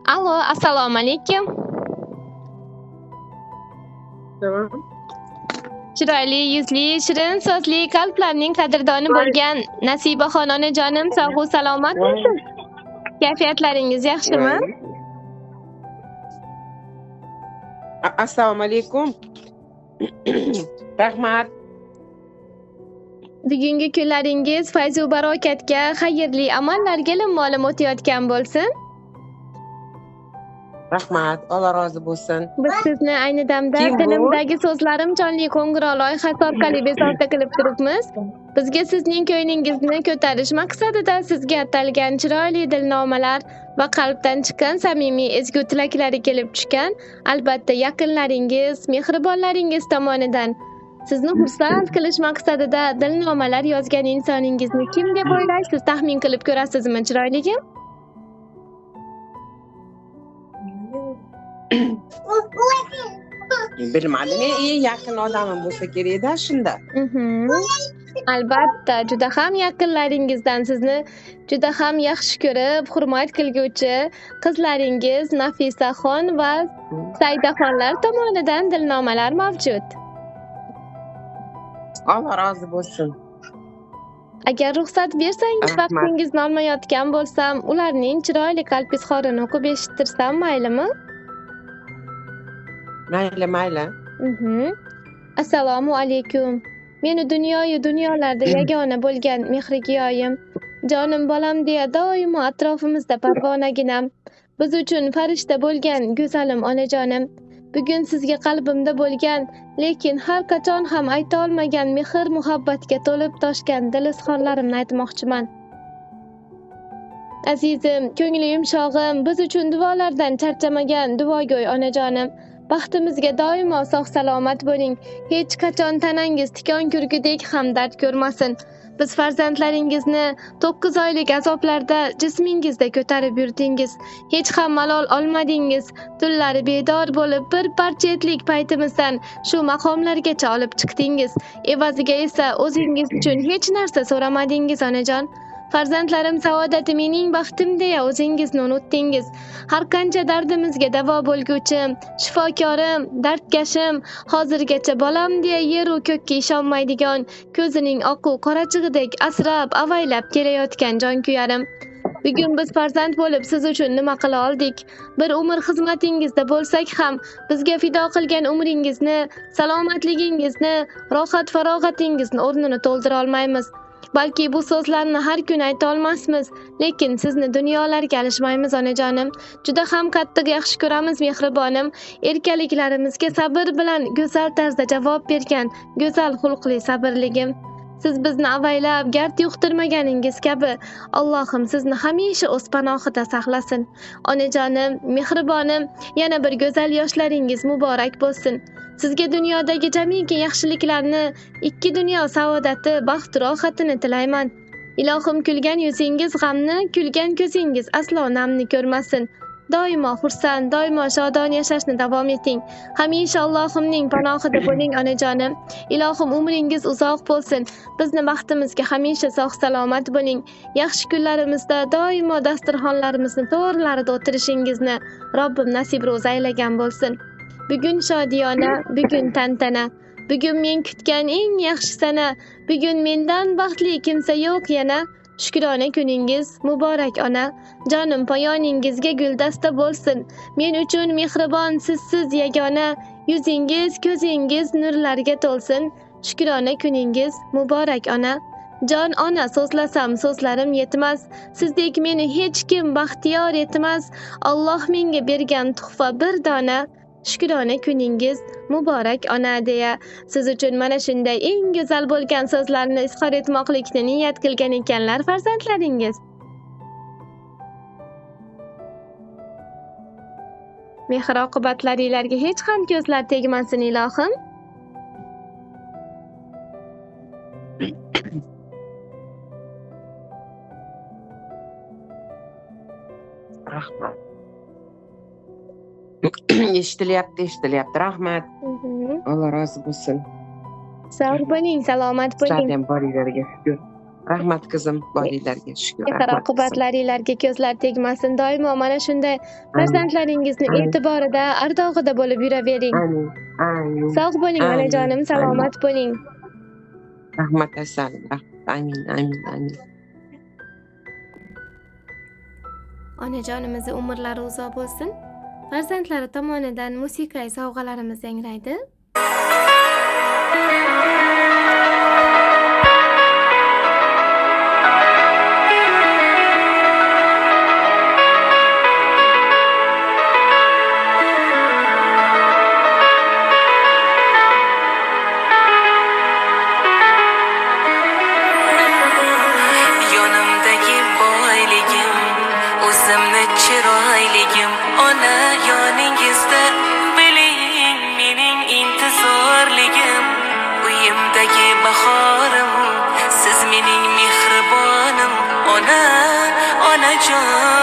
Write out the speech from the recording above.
Alo, assalomu alaykum. Tamam. Chiroyli yuzli, shirin so'zli, qalblarning qadrdoni bo'lgan Nasibaxon onajonim sog' u salomatmisiz? Kayfiyatlaringiz yaxshimi? Assalomu alaykum. Rahmat. Bugungi kunlaringiz fayz va barokatga, xayrli amallarga limmo-lim o'tayotgan bo'lsin. Rahmat, Alloh rozi bo'lsin. Biz sizni ayni damda "Dilimdagi so'zlarim" jonli qo'ng'iroq loyihasi orqali bezovta qilib turibmiz. Bizga sizning ko'nglingizni ko'tarish maqsadida sizga atalgan chiroyli dilnomalar va qalbdan chiqqan samimiy ezgu tilaklari kelib tushgan. Albatta, yaqinlaringiz, mehribonlaringiz tomonidan sizni xursand qilish maqsadida dilnomalar yozgan insoningizni kim deb o'ylaysiz? Taxmin qilib ko'rasizmi, chiroyligim? Bilmadim, eng yaqin odamim bo'lsa kerak-da shunda. Albatta, juda ham yaqinlaringizdan sizni juda ham yaxshi ko'rib, hurmat qilguvchi qizlaringiz Nafisaxon va Saidaxonlar tomonidan dilnomalar mavjud. Alloh rozi bo'lsin. Agar ruxsat bersangiz, vaqtingizni olmayotgan bo'lsam, ularning chiroyli qalb izhorini o'qib eshittirsam maylimi? Mayli, mayli. Assalomu alaykum. Meni dunyoyu dunyolarda yagona bo'lgan mehrigiyoyim, jonim bolam deya doimo atrofimizda parvonaginam, biz uchun farishta bo'lgan go'zalim onajonim. Bugun sizga qalbimda bo'lgan, lekin har qachon ham ayta olmagan mehr muhabbatga to'lib toshgan dil izhorlarimni aytmoqchiman. Azizim, ko'ngli yumshog'im, biz uchun duolardan charchamagan duogo'y onajonim, baxtimizga doimo sog' salomat bo'ling. Hech qachon tanangiz tikon kurgudek ham dard ko'rmasin. Biz farzandlaringizni 9 oylik azoblarda jismingizda ko'tarib yurdingiz. Hech ham malol olmadingiz. Tunlari bedor bo'lib bir parcha etlik paytimizdan shu maqomlargacha olib chiqdingiz. Evaziga esa o'zingiz uchun hech narsa so'ramadingiz onajon. Farzandlarim saodati mening baxtim deya o'zingizni unutdingiz. Har qancha dardimizga davo bo'lguvchim, shifokorim, dardkashim, hozirgacha bolam deya yer-u ko'kka ishonmaydigan, ko'zining oqu qorachig'idek asrab, avaylab kelayotgan jonkuyarim. Bugun biz farzand bo'lib siz uchun nima qila oldik? Bir umr xizmatingizda bo'lsak ham bizga fido qilgan umringizni, salomatligingizni, rohat farog'atingizni o'rnini to'ldira olmaymiz. Balki bu so'zlarni har kun ayta olmasmiz, lekin sizni dunyolarga alishmaymiz onajonim. Juda ham qattiq yaxshi ko'ramiz mehribonim. Erkaliklarimizga sabr bilan go'zal tarzda javob bergan go'zal xulqli sabrligim. Siz bizni avaylab, gard yuqtirmaganingiz kabi, Allohim sizni hamisha o'z panohida saqlasin. Onajonim, mehribonim, yana bir go'zal yoshlaringiz muborak bo'lsin. Sizga dunyodagi jamiki yaxshiliklarni, ikki dunyo saodati, baxt rohatini tilayman. Ilohim kulgan yuzingiz g'amni, kulgan ko'zingiz aslo namni ko'rmasin. Doimo xursand, doimo shodon yashashni davom eting. Hamisha Allohimning panohida bo'ling onajonim. Ilohim umringiz uzoq bo'lsin. Bizni baxtimizga hamisha sog' salomat bo'ling. Yaxshi kunlarimizda doimo dasturxonlarimizni to'rlarida o'tirishingizni Robbim nasib ro'za aylagan bo'lsin. Bugun shodiyona, bugun tantana. Bugun men kutgan eng yaxshi sana. Bugun mendan baxtli kimsa yo'q yana. Shukrona kuningiz muborak ona. Jonim poyoningizga guldasta bo'lsin. Men uchun mehribon sizsiz yagona. Yuzingiz, ko'zingiz nurlarga to'lsin. Shukrona kuningiz muborak ona. Jon ona so'zlasam so'zlarim yetmas. Sizdek meni hech kim baxtiyor etmas. Alloh menga bergan tuhfa bir dona. Shukrona kuningiz muborak ona deya siz uchun mana shunday eng go'zal bo'lgan so'zlarni izhor etmoqlikni niyat qilgan ekanlar farzandlaringiz. Mehr oqibatlaringlarga hech ham ko'zlar tegmasin ilohim. Rahmat. Eshitilyapti, eshitilyapti. Rahmat. Alloh rozi bo'lsin. Sog' bo'ling, salomat bo'ling. Sizlardan boringlarga shukur. Rahmat qizim, boringlarga shukur. Mehr Rahmat qizim. oqibatlaringlarga ko'zlar tegmasin. Doimo mana shunday Amin. farzandlaringizni Amin. e'tiborida, ardog'ida bo'lib yuravering. Amin. Amin. Sog' bo'ling Amin. onajonim, Amin. salomat bo'ling. Rahmat asalim. Rahmat. Amin, amin, amin. Onajonimizni umrlari uzoq bo'lsin. Farzandlari tomonidan musiqiy sovg'alarimiz yangraydi. Yonimdagi boyligim, o'zimni chiroyligim, ona yoningizda biling mening intizorligim, uyimdagi bahorim, siz mening mehribonim, ona, onajon.